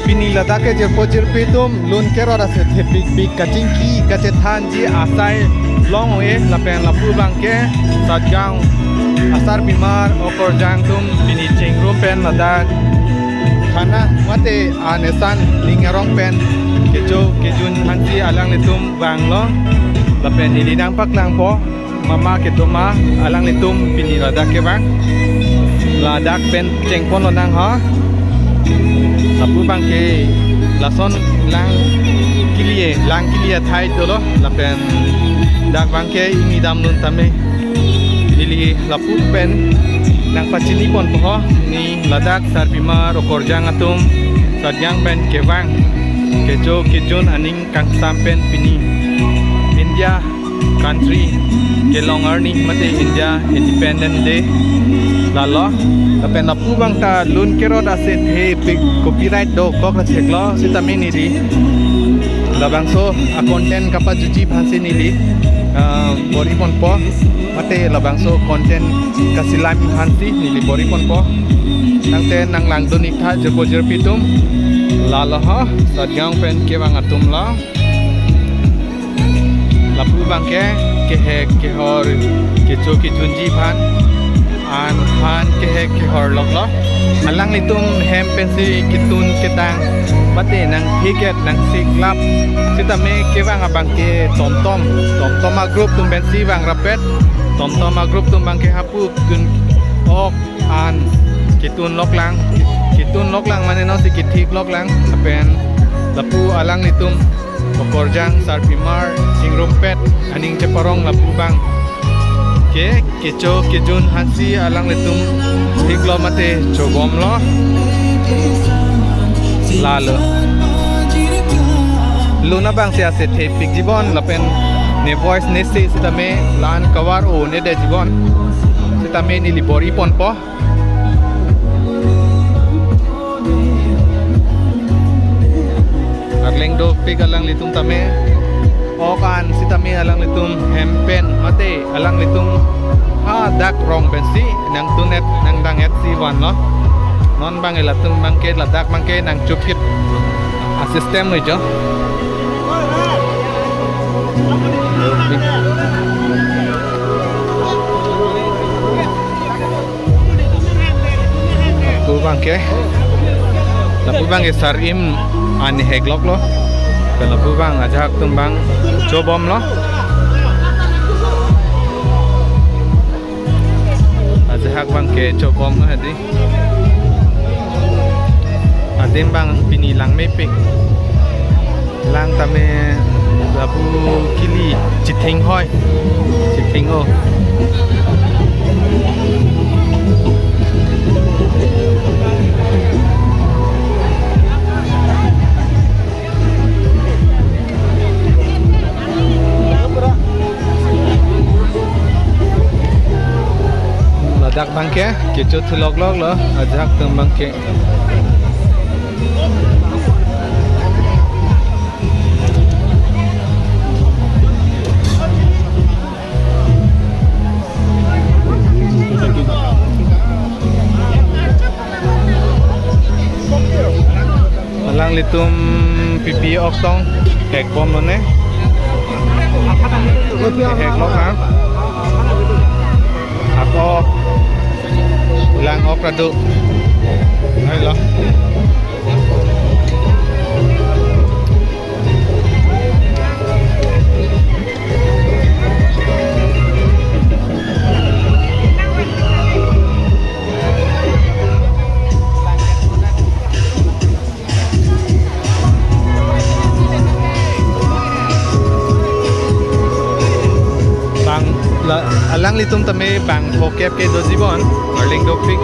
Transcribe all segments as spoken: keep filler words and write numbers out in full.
Pini ladak ke jirpo jirpi atum, lun kerot ase thepikpik kachingki kachethanji asai long-e, lapen lapu abangke Satgaon asarpimar okorjang atum pini chingrum pen ladak khana mate an esan ling arong pen kecho kejun aphansi alanglitum vanglo. Lapen neli nangpaklangpo mama kedoma alanglitum pini ladak kevang. Ladak pen chengponlonang ha. Lapu abangke lason lang kili-e, lang kili athai dolo. Lapen dak abangke ingni damlun tame. Neli lapu pen nangpachiniponpo ho. Ni ladak sarpimar okorjang atum Satgaon pen kevang kecho kejun aning kangsam pen pini India country kelong arni mate India Independent Day lalo. Lapen lapu abang ta lun kerot ase thepik copyright dokok la cheklo sitame neli labangso a-content kapajuji aphansi neli, ah, bor-iponpo mate labangso content kaselam aphansi neli bor-iponpo. Tangte nanglangdun-ik tha jirpo jirpi atum. Lalo ha Satgaon pen kevang atum la. Lapu abangke kehek kehor kecho kejunji aphan, an aphan kehek kehor loklo. Alanglitum hem pensi ketun ketang mate nangthiket nangsiklap sitame kevang abangke tomtom, tomtom a-group atum pensi vang rapet. Tomtom a-group atum abangke hapu kun-ok an ketun loklang, ketun loklang mane nonsi kethik loklang. Lapen lapu alanglitum okorjang sarpimar chingrumpet aning cheparong lapu abangke kecho kejun aphansi alanglitum thiklo mate chobomlo. Lalo. Lun abangsi ase thepikjibon lapen ne voice ne se sitame la-an cover-o-nedet jibon. Sitame neli bor-iponpo. Arleng dopik alanglitum tame. Ok an sitame alanglitum hem pen mate alanglitum hadak rong pensi nangtun-et nangdang-etsi vanlo. Non abang elatum abangke ladak abangke nangchupkit a-system lo jo. Lapu abangke, lapu abangke sarim an hekloklo. Lapu abang ajahak atum abang chobomlo. Ajahak abangke chobomlo hadi. Adim abang pini lang mepik. Lang tame lapu kili chithing hoi. Chithing-o. Ladak abangke kecho thulok loklo, ajahak atum abangke. Alanglitum pipi oktong hekbomlone. Heklok ha. Ako lang okra do. Ailo. Bang la, alanglitum tame bang phokep ke dojibon, arleng dopik.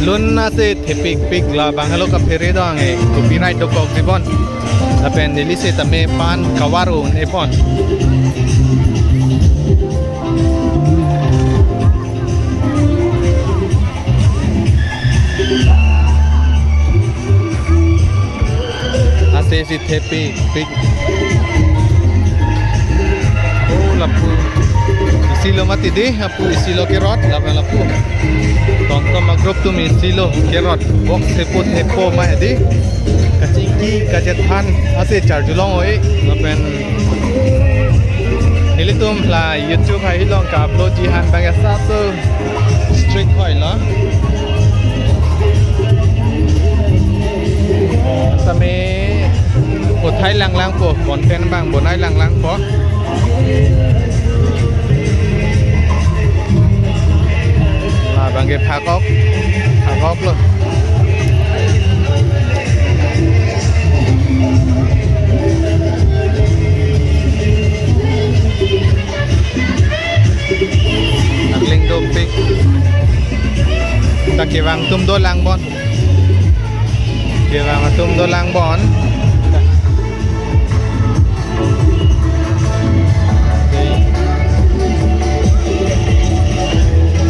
Lun ase thepikpik labang helo kaphere do ange copyright dokok jibon. Lapen neli setame pan cover-o-nepon. Ase si thepikpik. Oh, lapu. Isi lo mati dei, lapu isi lo kerot, lapu lapu. Tum isi lo kerot box thepo thepo ma hedi. Kachingki kachethan ase charjulong oi. Lapen nelitum la YouTube hai along ka-upload ji aphan bang asa so strict hoi lo. Tame uthai langlangpo, content bang bonai langlangpo. Labang ke phakok, phakok lo. Nangling dopik. Ta kevang atum dolang bon. Kevang atum dolang bon.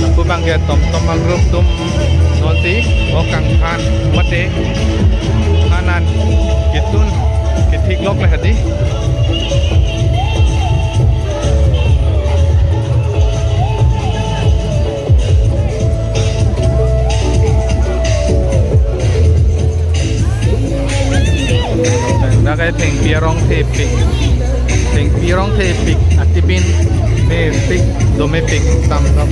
Lapu bang ke tomtom a-group atum nonsi o kangphan mate hanan kitun kethik lok le hedi. Dak ke thengpi arong thepik. Thengpi arong thepik. Atipin mepik, domepik, samsam.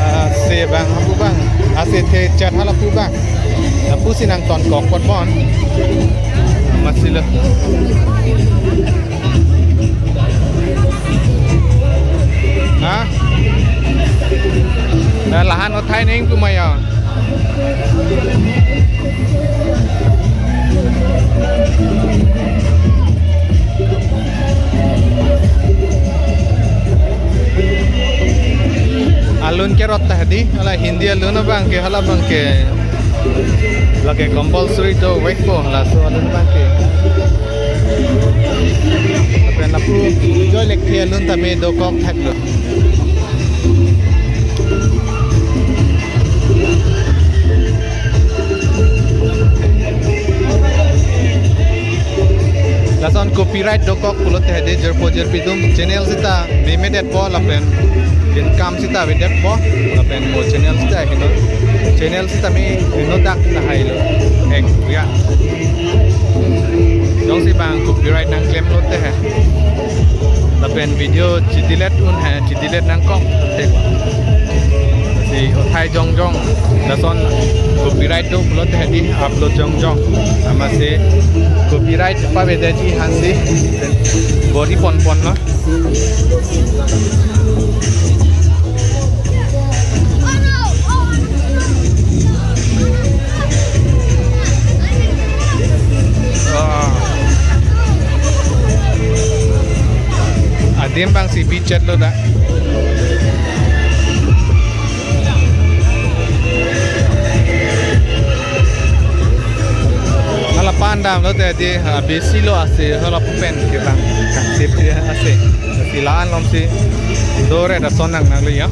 Ase bang, apu bang. Ase thechat halapu bang. Lapusi nangtonkok pot bon. Masih lo. Ha? Na lahan uthai neng kumaya. Alun kerot ta hedi, hala Hindi alun abang ke, hala abang ke. Lake compulsory dovekpo, laso alun abang ke. Lapen lapu Joy Lekthe alun tame dokok thaklo. Lason copyright dokok pulote hedi jirpo jirpi atum channel sita memedetpo lapen income sita avedetpo lapen mo channel sita heno, channel sita me heno dak tahai lo. Ek ya. Jongsi bang copyright nangklem lote he. Lapen video chidelete un he, chidelete nangkok. Si uthai jongjong. Lason copyright do pulote hedi upload jongjong. Amatsi copyright pavedet ji aphansi bor-i ponpon lo. Ah. Adim bang si bichat lo da. Hala pan damlote di, ah, bisi lo ase, hala pen ke bang. Kangsip dia ase. Silan lom si. Dore da sonang nang lo ya.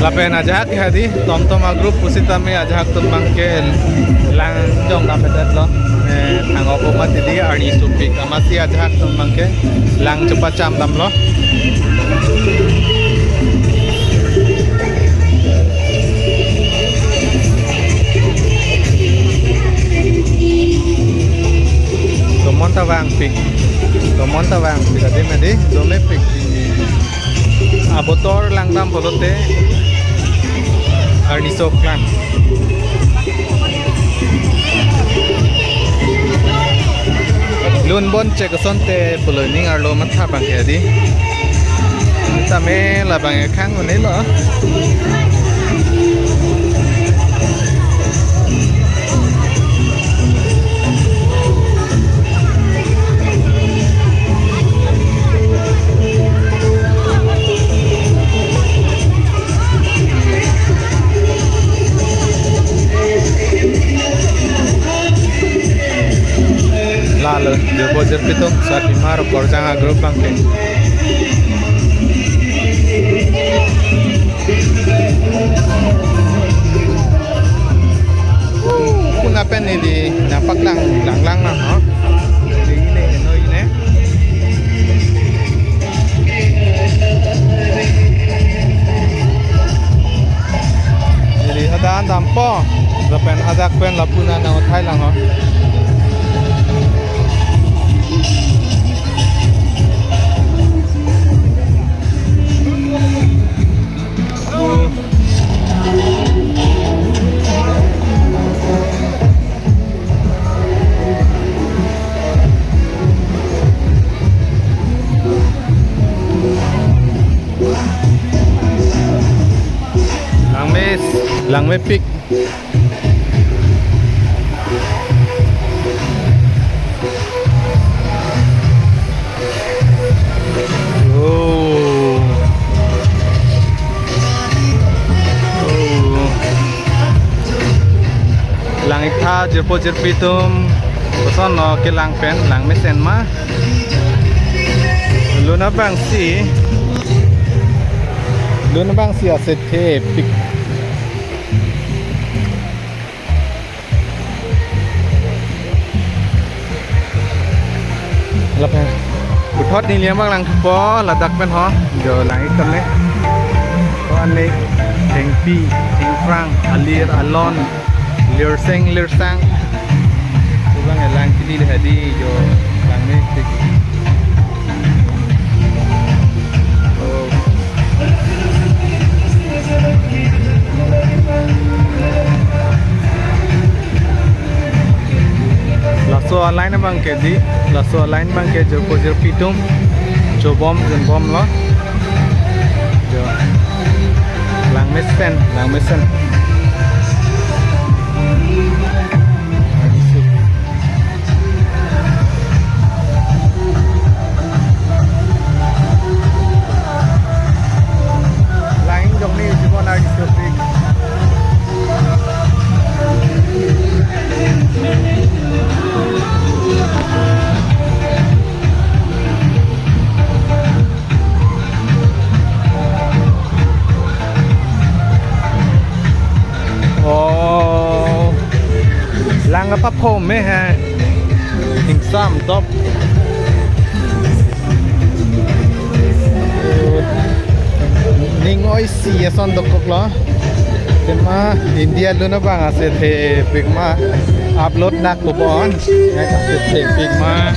Lapen ajahak hedi, tomtom a-group pusitame ajahak atum abang ke lang jong kapetet lo. Eh, thang-ok mati di arni supik. Amatsi ajahak atum abang ke lang chepacham damlo. Tomon ta vangpik. Tomon ta vangpik. Adim hedi, domepik. Abotor langdam pulote arni sok lang. Lun bon chek asonte pulo ning arlo matha abang ke di. Tame labang ekhang unelo. Pitum Sarpimar Korjang a group abangke. Kuna pen neli nangpaklang langlang nang, ha? Neli ne, no, ne. Neli hadak dampo, lapen hadak pen lapu-an nang uthai lang ho. Langme, langmepik. Oh. Oh. Lang-iktha jirpo jirpi atum, kosonlo kelang pen, langmesen ma? Lun abangsi, lun abangsi aset thepik. Lapen puthot neli abang langpo ladak pen ho, jo lang-ik tame. Ko-an ne, thengpi, thengphrang, alir, alon, lirseng, lirsang. Labang lang kili le hadi jo langmepik. Oh. Laso a-line abangke di, laso a-line abangke jirpo jirpi atum chobom junbomlo. Jo. Langmesen, langmesen. Lang-ik jongni jibon ardi sopik. Oh, lang apa phom me ha? Ingsam top. Ning oisi ason dokoklo. Tema India lun abang aset thepik ma, upload nang pubon. Aset thepik ma.